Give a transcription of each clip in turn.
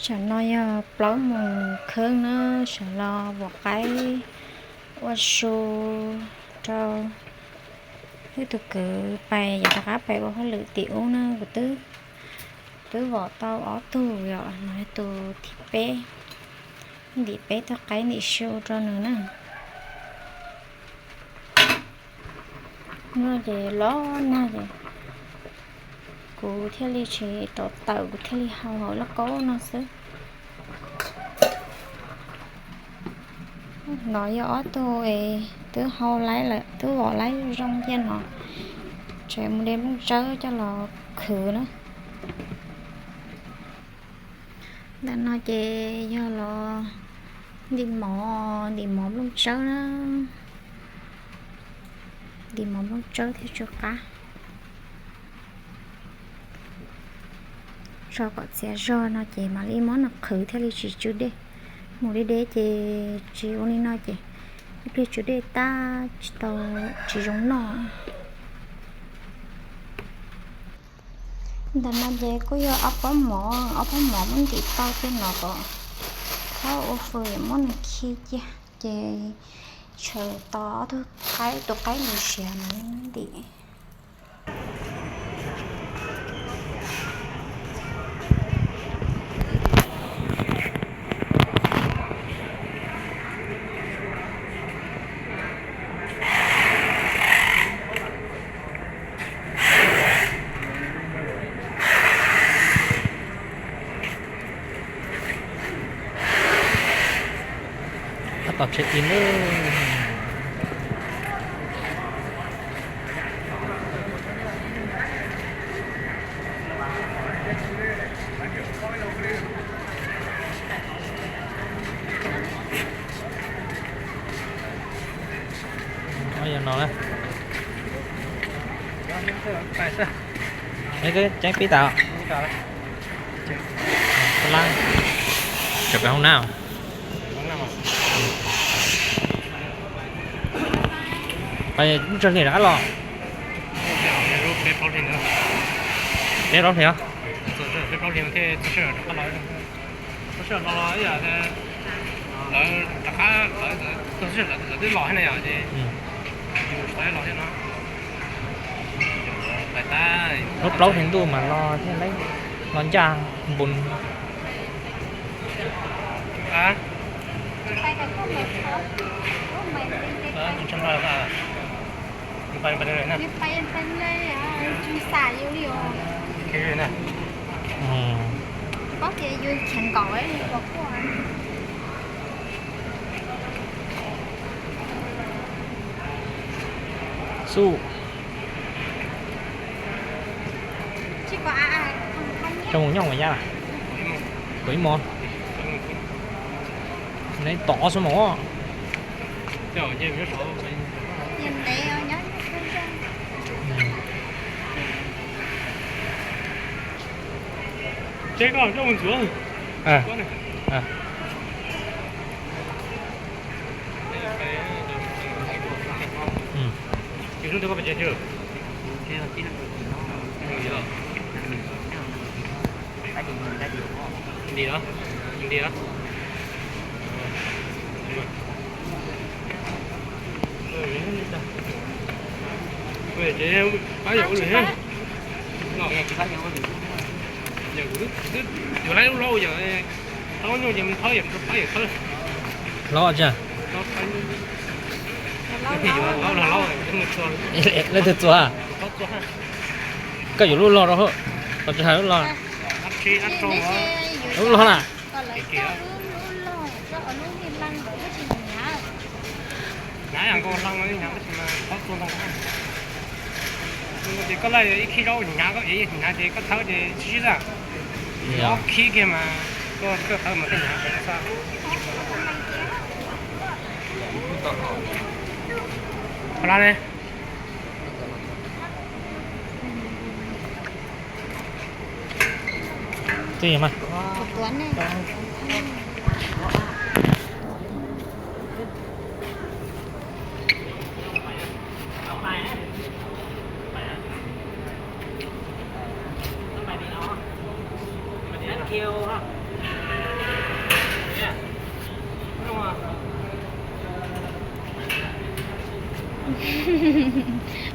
Tsam no yog plaub moos kheeb na, sawv los vom qaib ua su rau wb tus kwv pais, yuav rov qab pais ua hauj lwm tim ub na. Kuv twb, twb vom tau ob tug, yog no tus thib peb, ntim peb tug qaib ntim su rau nws na. No ces los nag ces kuv thiaj li tsis rov tawm, kuv thiaj li hau hauv lauj kaub no xwb. No yog ob tug es twb hau laib lawm, twb vom laib zoo nciab no, tseem mus de nplooj tsawb coj los khwv na. Ntawm no ces yog los ntim mov, ntim mov nplooj tsawb na. Ntim mov nplooj tsawb thiab tsw qab. Tso kom txias zog no ces mam li muab nws qhwv thiaj li tsis tsw dej. Mus deb deb ces tsis ua li no ces ib pliag tsw dej tag tsis tau, tsis zoo noj. Ntawm no ces kuj yog ob pob mov, ob pob mov muab ntim tau tej no kom txhob ua fws, muab nws khi cia ces tshem tos ob tug qaib, tus qaib nws siav no ntim. Tab tom check in lawm. Yog no na. Tseeb pib tas. Lab, sawv pem hoob nab. Lub tsawg hlis rov qab los? Peb plaub hlis os. Lawv rov qab, lawv twb los thiab na yom, ces yus tsis tau los thiab no. Hnub plaub hlis ntuj mas los thiab, los ncaj npun. Xub. Tso mus nyob ua yab lawm. Kuv ib mos. Neb tov xwb mos. Tsev koj coj mus ntxuav. Yuav laib lub lauj yom, thawb nyuj ces thawb yom, thawb yom, thawb. Hlob tsa. Leej twg txua? Koj yuav lub log rau hauv, koj tsis hais lub log. Lub log na. Ces koj laij ib khib zaub hnyav, koj ev hnyav ces koj thawb ces sib sib xwb. Ob khib kiag mas koj thawb mas thiaj hnyav. Qhov lab ne? Twb yog mas.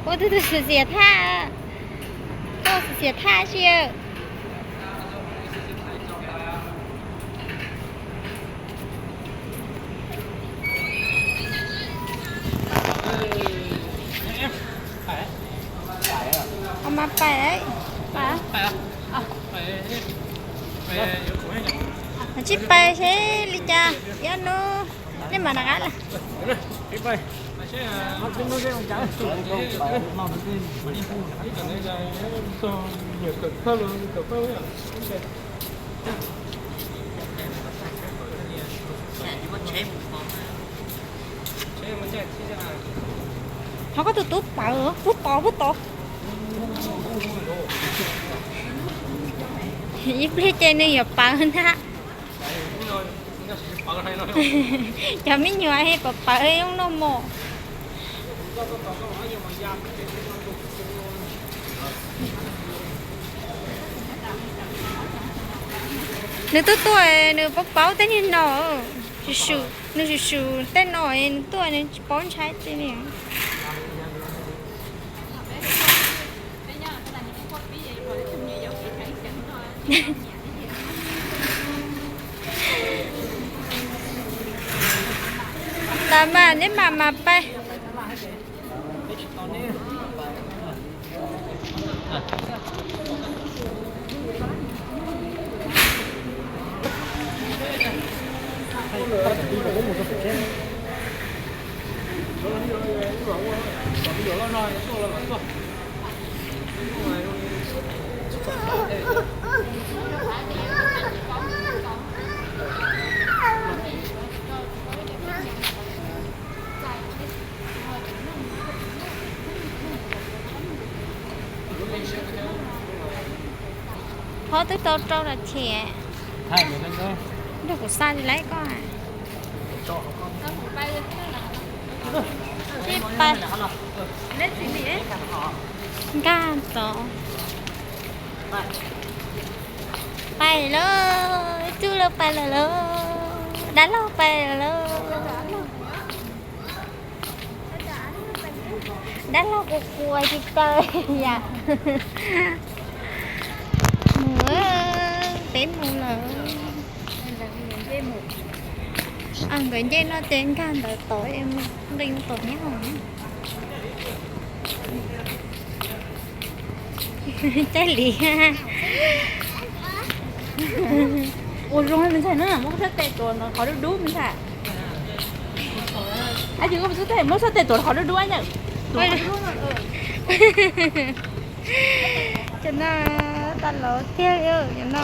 Ua tus tus xiam xiam thaj, tus xiam xiam thaj si. Mas pais, tsis pais seb li cas, ib hnub nej mam rov qab lawm. Thov koj tus tub pawv, pub tod pub tod. Ib pliag ces nws yuav pawv ntag. Cov me nyuam pawv pawv zoo noj mov. Nws tuaj tuaj nws paub paub tej niag no, nws swm swm tej no nws tuaj nws tsis paub ntshai tej li. Tas mas neb mam mam pais. Ho twb tau rau lawm thiab. Nrog kuv xa li lawm koj. Nkag tod. Pais lawm, ib tug lawm pais lawm lauj. Dab laug pais lawm lauj. Dab laug kuv quaj tsis tau yam. Mus, peb mus lawm. Nkawd nce no ces nkag ntawd tod, nqis tod nyob hauv. Caij li. Ua zoo me ntxhais na, muab sab tes tuav qhov dub dub me ntxhais. Ab, ces koj muab sab tes tuav qhov dub dub na. Cov no tas laus tiag li cov no.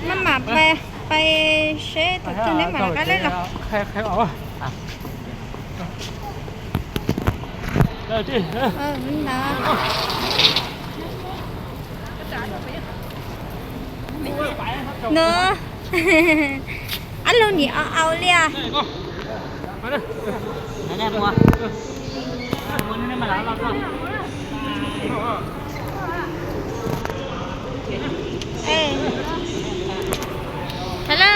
Maj mam pais, pais seb thaum twg neb mam rov qab lawm los. Nws, ab lug nim au au li as. Hello,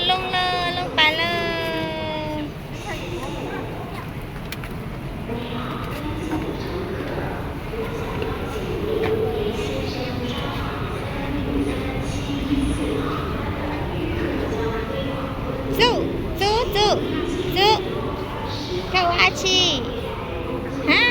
Looj lawm, Looj pais lawm. Txuj, txuj, txuj, txuj. Koj ua dab tsi? Ha?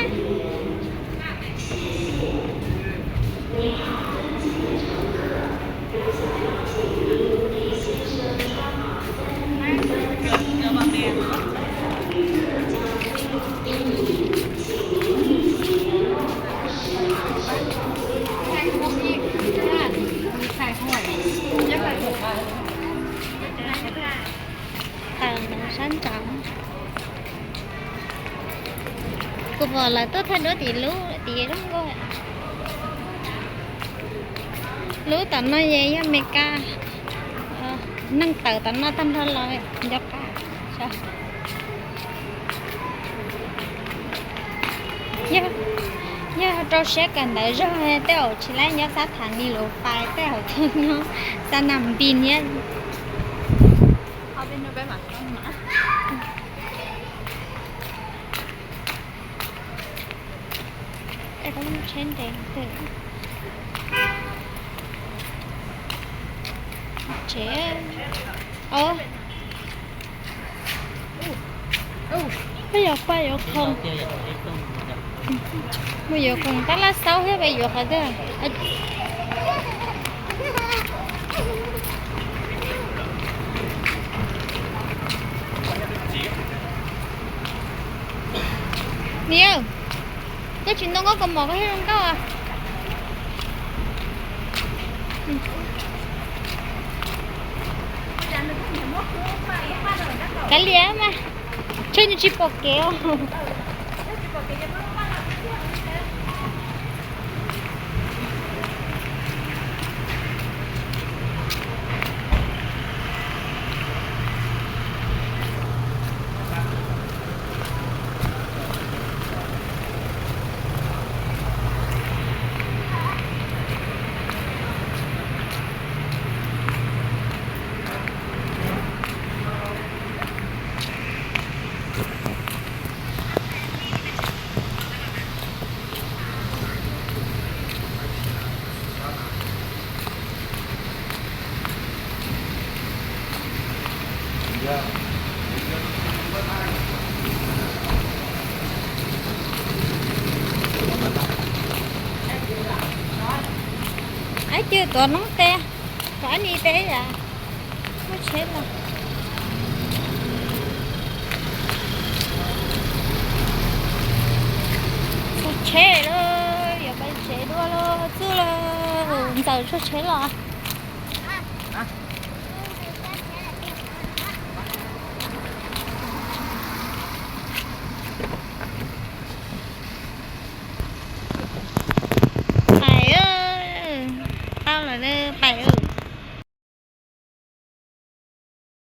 Vos lawv tuaj thaij duab tim lub tim zoo nkauj. Lub tom no yog Meskas, neeg tawm tom no tag nrho los nco qab. Yog rau siab kawm ntawv zog tej zaum tsis laib nyob sab tham ni lus pais tej zaum tuaj nyob sab nas npis thiab. Tsev, peb yog paj yuav khoom, mus yuav khoom tab laj xaub thiab peb yuav qhov twg. Niam, koj tsis ntoo koj kaus mom koj thiaj zoo nkauj. Kav liam mas, ntshe nws tsis pom kev os. Ab, cw tuav noob tes, tuav ab ni tes yam. Muaj tsheb los, txog tsheb lawm, yuav pais tsev dua lawm, txog lawm, ntxawm txog tsheb los.